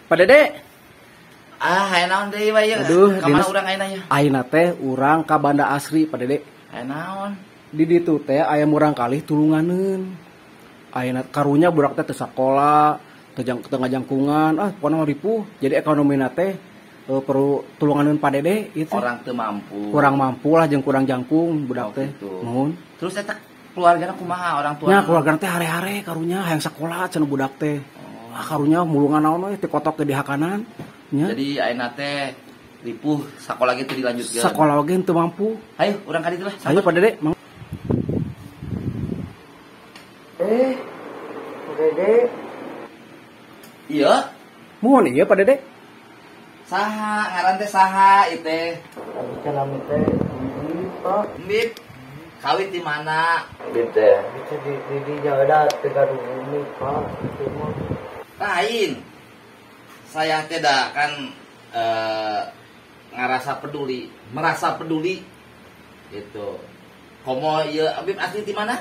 Pak Dede. Ah, aya naon deui wae ieu? Aduh, ka mana urang ayeuna ieu? Ayeuna teh urang ka Banda Asri, Pak Dede. Aya naon? Di ditu teh aya murang kalih tulunganeun. Ayeuna karunya budak teh teu sakola, teu ngajangkungan, ah pokona mah ripuh. Jadi ekonomina teh perlu tulunganeun Pak Dede ieu teh. Orang teu mampu. Kurang mampu lah jeung kurang jangkung budak teh. Gitu. Nuhun. Terus eta keluargana kumaha orang tua? Nya keluargana teh hare-hare karunya hayang sakola cenah budak teh. Ah karunya mulungan naon we teh kotok ge dihakanan. Nya. Jadi ayeuna teh ripuh sakola ge teu dilanjutkeun. Sakola oge teu mampu. Hayu urang ka ditu lah. Hayu Pak Dede. Pak Dede. Iya. Muhun ieu Pak Dede. Saha ngaran teh saha ieu teh? Abi nami teh Bib, Pak. Bib. Kawit di mana? Bib teh. Di di jauh teu bumi, Pak. Lain. Saya tidak kan ngerasa peduli, merasa peduli gitu. Komo ieu Abib asli di mana?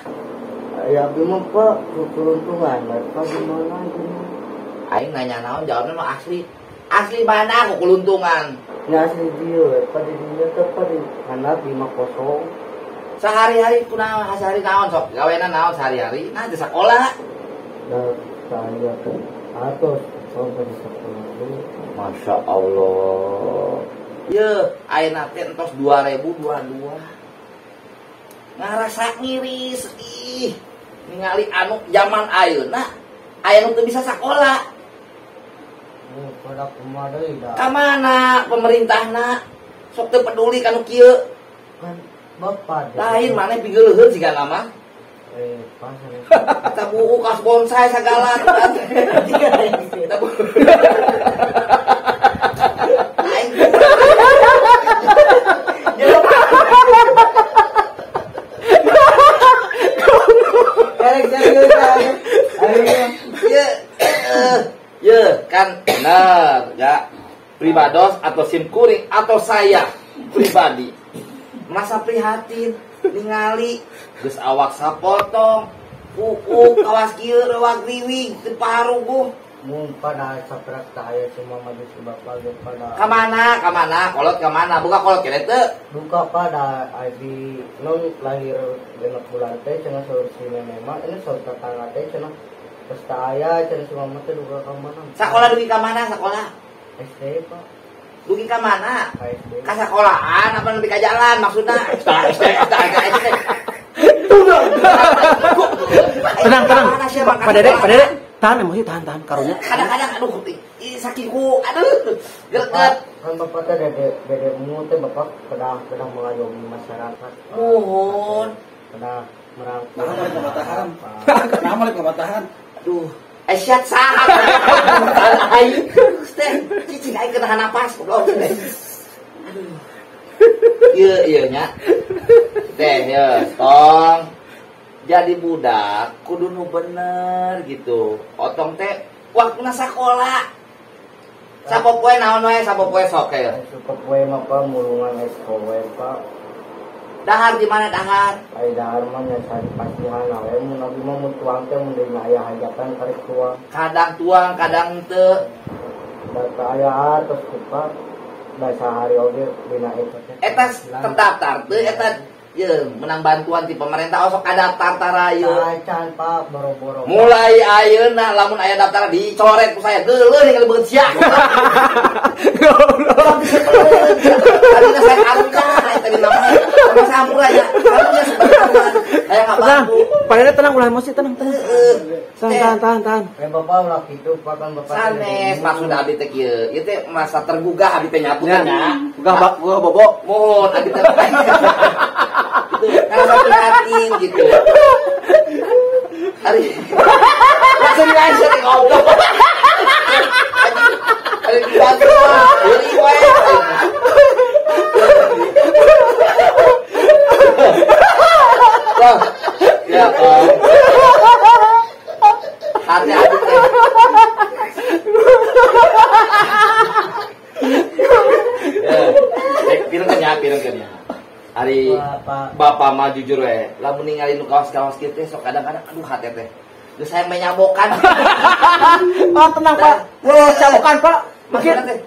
Ya abdi mah Pak, keuntungan, Pak di mana ieu? Aing nanya naon jawabna mah asli. Asli mana ku keuntungan? Nya asli dieu, Pak di dinya teh Pak di handap 50. Sehari-hari kunaon, sehari naon sok? Gawena naon sehari-hari? Nah di sekolah. Da saya teh atos sampai di sekolah. Masya Allah. Ye, ayeuna teh entos 2022. Ngarasa ngiri sedih ningali anu zaman ayeuna aya nu teu bisa sakola. Pada kumaha deui da? Ka mana pemerintahna sok teu peduli ka nu kieu? Kan bapak lain maneh pigeuleuheun sigana mah. Eta buku kas bonsai sagala. Eta buku. Aing. Ya, kan benar ya. Pribados atau simkuring atau saya pribadi merasa prihatin ningali geus awak sapotong kuku kawas kieu rewak riwing teu paruguh mun pada saprak teh aya cuma maju si bapak ge pada ka mana ka mana kolot ka mana buka kolot kene teu duka pada di non lahir genep bulan teh cenah saur si nenek mah ini saur tetangga teh cenah geus teu aya cenah si mama teh duka ka mana sakola dugi ka mana sakola SD Pak dugi ka mana ka sekolahan apa lebih ka jalan maksudna SD SD. Tenang tenang Pak Dede, Pak Dede tahan emosi, tahan tahan karunya kadang-kadang aduh sakiku aduh greget kan bapak teh dede mu teh bapak kedah kedah mengayomi masyarakat muhun kedah merangkul naha balik ngabatahan naha balik ngabatahan aduh esyat saha aing teh cicing aing kena napas goblok aduh ieu ieu nya teh ye tong jadi budak kudu nu bener gitu otong teh waktuna sakola sapopoe naon wae sapopoe sok ya sapopoe mah Pak mulungan es kowe Pak dahar di mana dahar ai dahar mah nya sari pasihan we mun abdi mah mun tuang teh mun deui aya hajatan karek tuang kadang tuang kadang teu da aya atos Pak da sahari oge dina eta teh eta terdaftar teu eta ye menang bantuan ti pemerintah osok kadaftar tara ye acan Pak boro-boro mulai ayeuna lamun aya daftar dicoret ku saya geuleuh ningali beungeut sia goblok tadina saya karunya tadi namanya sama sampura ya karunya sebentar saya enggak bantu Pak Dede tenang ulah emosi tenang tenang tahan tahan tahan bapak ulah kitu Pak kan bapak sanes maksud abdi teh kieu ieu teh merasa tergugah abdi teh nyapu teh nya gugah gua bobo mohon abdi teh itu karena prihatin gitu. Hari langsung langsung ngobrol. Hari dibantu, beli wae. Ya, hati hati teh. Ya, pirang kan ya. Ari bapak mah jujur we, lamun ningali nu kawas-kawas kieu teh sok kadang-kadang aduh hate teh. Geus saya menyabokan. Ah, tenang, Pak. Loh, cabokan, Pak. Maksudna teh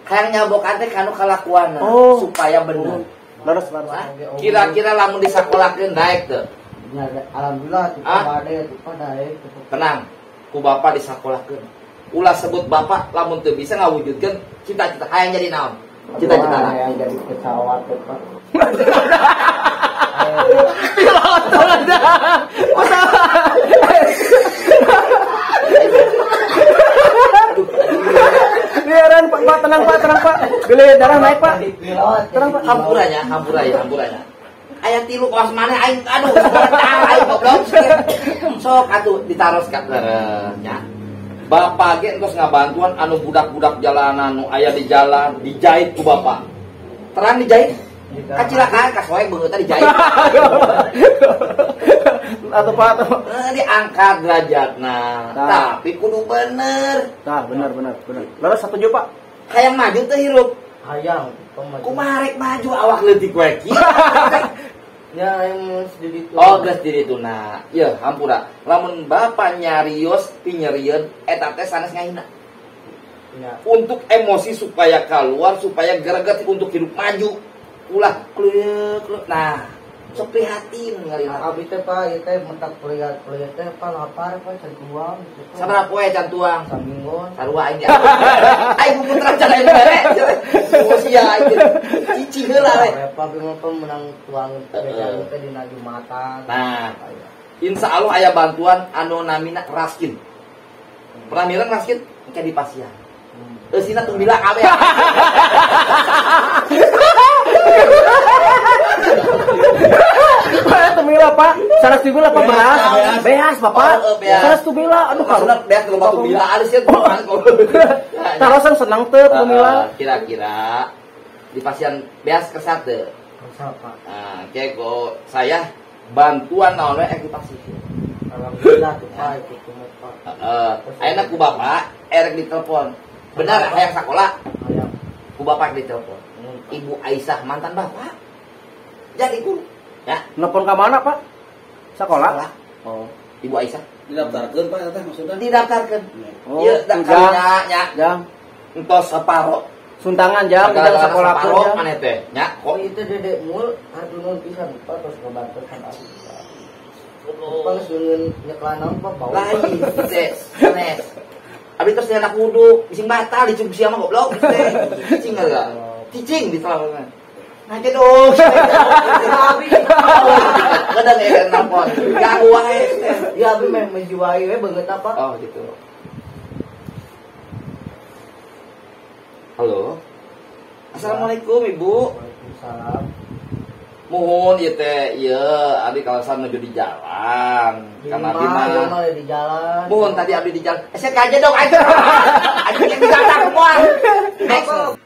hayang nyabokan teh kanu kalakuanna supaya bener. Leres, leres. Kira-kira lamun disakolakeun daek teu? Ya, alhamdulillah tuh bade tuh daek. Tenang, ku bapak disakolakeun. Ulah sebut bapak lamun teu bisa ngawujudkeun cita-cita hayang jadi naon? Cita-cita hayang jadi pesawat teh, Pak. Pilot ada. Pesawat. Liaran Pak, Pak, tenang Pak, tenang Pak. Bilih darah naik Pak. Tenang Pak. Hampuranya, hampuranya, hampuranya. Aya tilu kawas maneh aing aduh tah aing goblok. Sok atuh ditaros ka nya. Bapak ge entos ngabantuan anu budak-budak jalanan nu aya di jalan dijahit ku bapak. Terang dijahit? Kacilakaan kasoek beungeutna dijahit. Atau Pak atau diangkat derajatna. Tapi kudu bener. Tah bener bener bener. Leres satuju Pak. Hayang maju teh hirup. Hayang kumaha rek maju awak leutik we kieu. Ya yang geus di ditu. Oh geus di dituna. Yeuh hampura. Lamun bapak nyarios pinyerieun eta teh sanes ngahina. Ya. Untuk emosi supaya keluar, supaya greget untuk hidup maju. Ulah kleuyeuk. Nah, sok prihatin ngarina. Abi teh Pak, ieu teh mentak kuliah teh Pak lapar Pak can tuang. Sabaraha poe can tuang? Saminggon. Sarua aing. Aing putra can aing mere. Oh sia aing. Cicing heula we. Pak bingung Pak menang tuang beja teh dina Jumatan. Nah, insya Allah aya bantuan anu namina raskin. Pernah mireng raskin? Engke di pasian. Eusina tumila kabeh. Pak tumila Pak, sanes tumila Pak beras. Beas Bapak. Sanes tumila, aduh maksudna beas loba tumila alus ya. Tarosan senang teu tumila. Kira-kira di pasien beas kersa teu? Kersa Pak. Nah, ke saya bantuan naon we di pasien. Alhamdulillah tuh Pak itu Pak. Heeh. Ayeuna ku Bapak erek ditelepon. Benar hayang sakola? Hayang. Ku Bapak ditelepon. Ibu Aisyah mantan Bapak. Jadi guru. Ya. Nelpon ka mana, Pak? Sekolah? Sekolah. Oh. Ibu Aisyah didaftarkeun Pak eta teh maksudna? Didaftarkeun. Oh, ieu da karunya nya. Jang. Entos saparo. Suntangan jang, jang sekolah saparo maneh teh nya. Kok itu dedek mul hatur nuhun pisan Pak tos ngabantosan abdi. Pak geus nyeungeun nyeklan naon Pak bau. Lain teh sanes. Abdi tos anak wudu, bising batal dicung sia mah goblok teh. Cicing heula. Cicing ditelawan. Ngaje dong. Abi. Kadang ya nelpon. Ganggu wae. Ya abi meh menjiwai we beungeut apa? Oh gitu. Halo. Assalamualaikum Ibu. Waalaikumsalam. Mohon ieu teh ieu abdi kawasan menuju di jalan. Karena abdi mah di jalan. Mohon tadi abdi di jalan. Eh saya kaje dong aja. Aja yang datang moal. Next.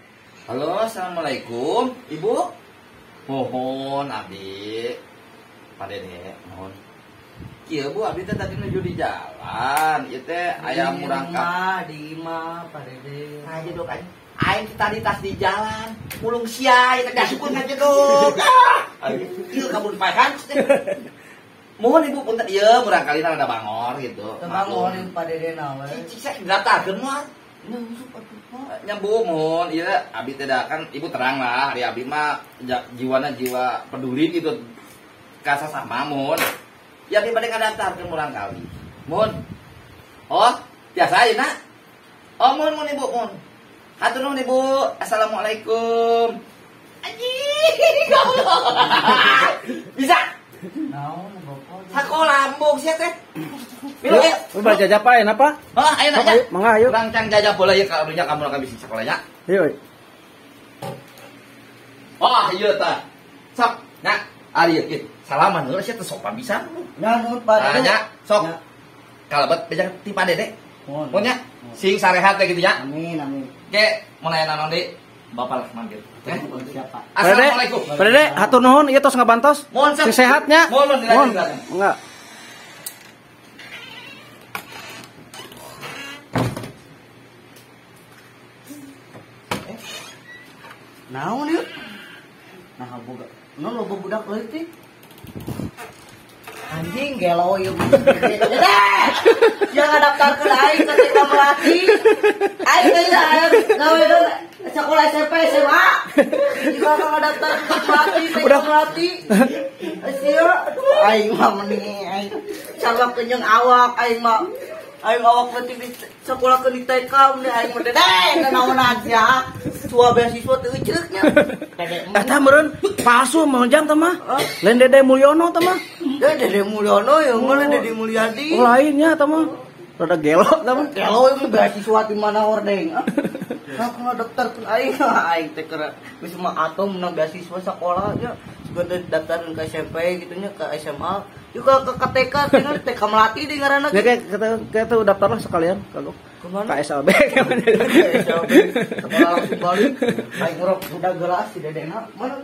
Halo, assalamualaikum, Ibu. Mohon abdi, Pak Dede, mohon. Kieu Bu, abdi teh tadi nuju di jalan, ieu teh aya murangkah di imah, Pak Dede. Aja dok aja. Aing tadi tas di jalan, mulung sia, ieu teh gasupkeun aja dok. Ieu kabur paehan teh. Mohon Ibu punten ieu murangkalina rada bangor gitu. Teu bangor Pak Dede na we. Cicing saya didaftarkeun moal. Nyambu mohon iya abi tidak kan ibu terang lah hari abi mah jiwana jiwa peduli gitu kasa sama mohon ya abi pada ngadaftar ke murang kali mohon oh biasa aja nak oh mohon mohon ibu mohon hatur nuhun ibu assalamualaikum anjing bisa naon bapak sakola embung sia teh. Milo ayo. Udah jajah apa ayeuna, Pak? Hah, ayeuna aja. Mangga ayo. Urang cang jajah bola ieu ka adunya kamu akan bisa sekolah nya. Ayo. Wah, iya tah. Sok, nya. Ari ieu kieu. Salaman heula sia teh sopan pisan. Nya nuhun Pak Dede. Nya, sok. Kalebet beja ti Pak Dede. Mohon nya. Sing sarehat teh kitu nya. Amin, amin. Ke mun aya naon deui Bapak lah manggil. Siapa? Assalamualaikum. Pak Dede, hatur nuhun ieu tos ngabantos. Mohon sing sehatnya. Mohon, mohon. Enggak. Naon ieu? Nah, boga. Non loba budak leutik. Anjing gelo ieu. Dede. Sia ngadaftarkeun aing ke TK Melati. Aing teh gawe sekolah SMP SMA. Juga ngadaftarkeun ke Melati, TK Melati. Sia aduh aing mah mending aing sarua kenyang awak aing mah. Aing awak nanti di sekolah ke di TK mending aing mah dede naonan sia. Sua beasiswa teu euceuk nya. Eta meureun palsu Mang Jang teh mah. Lain Dede Mulyono teh mah. Dede Mulyono ya mah Dede Mulyadi. Oh lainnya teh mah. Rada gelo teh mah. Gelo ieu beasiswa di mana hordeng. Nah, daftarkeun aing aing teh keur geus mah atom menang beasiswa sekolah nya. Sebenarnya daftarkeun ke SMP gitu nya ke SMA. Juga ke TK tinggal TK Melati di ngaranna. Ya kayak kita daftarlah sekalian kagok. Kemana? KSLB. KSLB. Sekolah langsung balik. Aing ngurok udah gelas si Dedena. Mana?